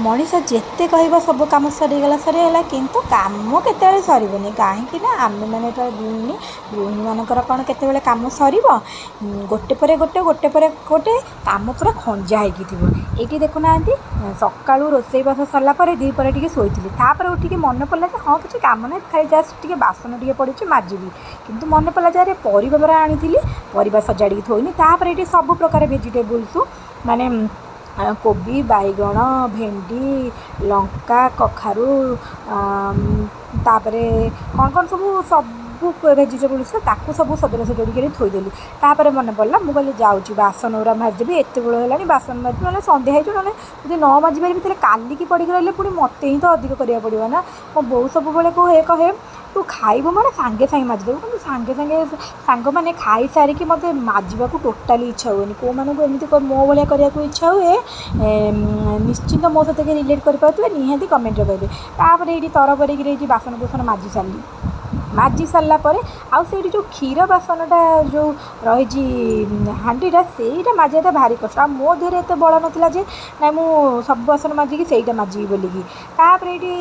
ମଣିଷ ଯେତେ କହିବ ସବୁ କାମ ସରିଗଲା ସରିଗଲା, କିନ୍ତୁ କାମ କେତେବେଳେ ସରିବନି। କାହିଁକି ନା ଆମେମାନେ ତ ଗୃହିଣୀ। ଗୃହିଣୀମାନଙ୍କର କ'ଣ କେତେବେଳେ କାମ ସରିବ? ଗୋଟେ ପରେ ଗୋଟେ, ଗୋଟେ ପରେ ଗୋଟେ କାମ ପୁରା ଖଞ୍ଜା ହେଇକି ଥିବ। ଏଇଠି ଦେଖୁନାହାନ୍ତି, ସକାଳୁ ରୋଷେଇବାସ ସରିଲା ପରେ ଦ୍ୱିପହରେ ଟିକେ ଶୋଇଥିଲି। ତାପରେ ଉଠିକି ମନେ ପଡ଼ିଲା ଯେ ହଁ, କିଛି କାମ ନାହିଁ, ଖାଲି ଜଷ୍ଟ ଟିକେ ବାସନ ଟିକେ ପଡ଼ିଛି, ମାଜିବି। କିନ୍ତୁ ମନେ ପଡ଼ିଲା ଯେ ଆରେ, ପରିବା ପରା ଆଣିଥିଲି, ପରିବା ସଜାଡ଼ିକି ଥୋଇନି। ତାପରେ ଏଇଠି ସବୁ ପ୍ରକାର ଭେଜିଟେବୁଲ୍ସ, ମାନେ କୋବି, ବାଇଗଣ, ଭେଣ୍ଡି, ଲଙ୍କା, କଖାରୁ, ତାପରେ କ'ଣ କ'ଣ ସବୁ, ସବୁ ଭେଜିଟେବୁଲ୍ସ, ତାକୁ ସବୁ ସଜଡ଼ା ସଜାଡ଼ି କରି ଥୋଇଦେଲି। ତାପରେ ମନେ ପଡ଼ିଲା, ମୁଁ କହିଲି ଯାଉଛି ବାସନ ଗୁଡ଼ା ମାଜିଦେବି, ଏତେବେଳ ହେଲାଣି, ବାସନ ମାଜିବି, ନହେଲେ ସନ୍ଧ୍ୟା ହେଇଯିବ। ନହେଲେ ଯଦି ନ ମାଜି ପାରିବି, ତାହେଲେ କାଲିକି ପଡ଼ିକି ରହିଲେ ପୁଣି ମୋତେ ହିଁ ତ ଅଧିକ କରିବାକୁ ପଡ଼ିବ ନା। ମୋ ବୋଉ ସବୁବେଳେ କୁହେ, କହେ, ତୁ ଖାଇବୁ ମାନେ ସାଙ୍ଗେ ସାଙ୍ଗେ ମାଜିଦେବୁ। କିନ୍ତୁ ସାଙ୍ଗେ ସାଙ୍ଗେ ସାଙ୍ଗମାନେ ଖାଇସାରିକି ମୋତେ ମାଜିବାକୁ ଟୋଟାଲି ଇଚ୍ଛା ହୁଏନି। କେଉଁମାନଙ୍କୁ ଏମିତି ମୋ ଭଳିଆ କରିବାକୁ ଇଚ୍ଛା ହୁଏ, ନିଶ୍ଚିନ୍ତ ମୋ ସହିତ କେହି ରିଲେଟ୍ କରିପାରୁଥିବେ, ନିହାତି କମେଣ୍ଟରେ କହିବେ। ତାପରେ ଏଇଠି ତରବରିକିରି ଏଇଠି ବାସନ କୁସନ ମାଜି ସାରିଲି। ମାଜି ସାରିଲା ପରେ ଆଉ ସେଇଠି ଯେଉଁ କ୍ଷୀର ବାସନଟା ଯେଉଁ ରହିଛି, ହାଣ୍ଡିଟା, ସେଇଟା ମାଜିବାଟା ଭାରି କଷ୍ଟ। ଆଉ ମୋ ଦେହରେ ଏତେ ବଳ ନଥିଲା ଯେ ନାଇଁ, ମୁଁ ସବୁ ବାସନ ମାଜିକି ସେଇଟା ମାଜିବି ବୋଲିକି। ତାପରେ ଏଇଠି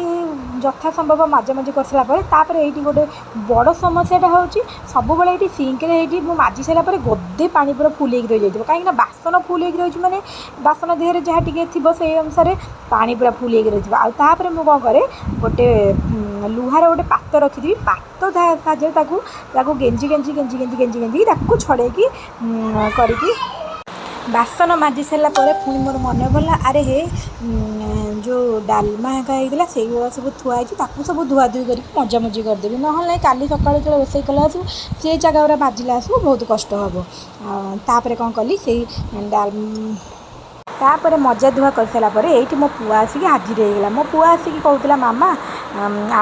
ଯଥା ସମ୍ଭବ ମାଜାମଜି କରିସାରିଲା ପରେ, ତାପରେ ଏଇଠି ଗୋଟେ ବଡ଼ ସମସ୍ୟାଟା ହେଉଛି, ସବୁବେଳେ ଏଇଠି ସିଙ୍କରେ ଏଇଠି ମୁଁ ମାଜି ସାରିଲା ପରେ ଗଦେ ପାଣି ପୁରା ଫୁଲ୍ ହେଇକି ରହିଯାଇଥିବ। କାହିଁକିନା ବାସନ ଫୁଲ୍ ହେଇକି ରହିଛି, ମାନେ ବାସନ ଦେହରେ ଯାହା ଟିକେ ଥିବ, ସେଇ ଅନୁସାରେ ପାଣି ପୁରା ଫୁଲ୍ ହେଇକି ରହିଥିବ। ଆଉ ତାପରେ ମୁଁ କ'ଣ କରେ, ଗୋଟେ ଲୁହାର ଗୋଟେ ପାତ ରଖିଥିବି। ପାତ ସାହାଯ୍ୟରେ ତାକୁ ତାକୁ ଗେଞ୍ଜି ଗେଞ୍ଜି ଗେଞ୍ଜି ଗେଞ୍ଜି ଗେଞ୍ଜି ଗେଞ୍ଜିକି ତାକୁ ଛଡ଼େଇକି କରିକି। ବାସନ ମାଜି ସାରିଲା ପରେ ପୁଣି ମୋର ମନେ ପଡ଼ିଲା, ଆରେ ହେ, ଯେଉଁ ଡାଲମା ହେକା ହେଇଥିଲା, ସେଇଗୁଡ଼ା ସବୁ ଥୁଆ ହେଇଛି, ତାକୁ ସବୁ ଧୁଆଧୁଇ କରିକି ମଜାମଜି କରିଦେବି। ନହେଲେ ନାହିଁ, କାଲି ସକାଳୁ ଯେତେବେଳେ ରୋଷେଇ କଲା ଆସିବୁ, ସେ ଜାଗା ଗୁଡ଼ା ମାଜିଲା ଆସିବୁ ବହୁତ କଷ୍ଟ ହେବ। ତାପରେ କ'ଣ କଲି, ସେଇ ତାପରେ ମଜା ଧୁଆ କରିସାରିଲା ପରେ ଏଇଠି ମୋ ପୁଅ ଆସିକି ହାଜିର ହେଇଗଲା। ମୋ ପୁଅ ଆସିକି କହୁଥିଲା, ମାମା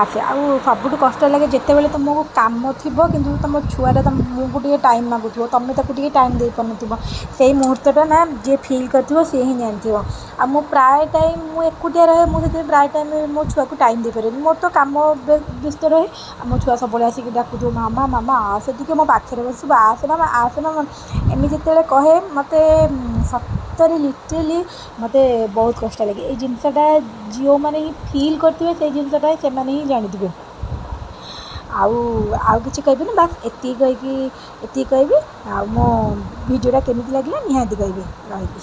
ଆସେ। ଆଉ ସବୁଠୁ କଷ୍ଟ ଲାଗେ ଯେତେବେଳେ ତୁମକୁ କାମ ଥିବ, କିନ୍ତୁ ତୁମ ଛୁଆଟା ତୁମକୁ ଟିକେ ଟାଇମ୍ ମାଗୁଥିବ, ତୁମେ ତାକୁ ଟିକେ ଟାଇମ୍ ଦେଇପାରୁନଥିବ। ସେଇ ମୁହୂର୍ତ୍ତଟା ନା, ଯିଏ ଫିଲ୍ କରିଥିବ ସିଏ ହିଁ ଜାଣିଥିବ। ଆଉ ମୁଁ ପ୍ରାୟ ଟାଇମ୍ ମୁଁ ଏକୁଟିଆ ରହେ। ମୁଁ ସେଥିପାଇଁ ପ୍ରାୟ ଟାଇମ୍ ମୋ ଛୁଆକୁ ଟାଇମ୍ ଦେଇପାରେନି। ମୋର ତ କାମ ବ୍ୟସ୍ତ ରହେ। ଆଉ ମୋ ଛୁଆ ସବୁବେଳେ ଆସିକି ଡାକୁଥିବ, ମାମା, ମାମା, ଆସେ ଟିକେ, ମୋ ପାଖରେ ବସିବୁ, ଆସେ ମାମା, ଆସେ ମାମା। ଏମିତି ଯେତେବେଳେ କହେ, ମୋତେ ସତରେ ଲିଟରାଲି ମୋତେ ବହୁତ କଷ୍ଟ ଲାଗେ। ଏଇ ଜିନିଷଟା ଯେଉଁମାନେ ହିଁ ଫିଲ୍ କରିଥିବେ, ସେଇ ଜିନିଷଟା ସେମାନେ ହିଁ ଜାଣିଥିବେ। ଆଉ ଆଉ କିଛି କହିବିନି, ବାସ୍ ଏତିକି କହିକି ଏତିକି କହିବି। ଆଉ ମୋ ଭିଡ଼ିଓଟା କେମିତି ଲାଗିଲା, ନିହାତି କହିବେ। ରହିଲି।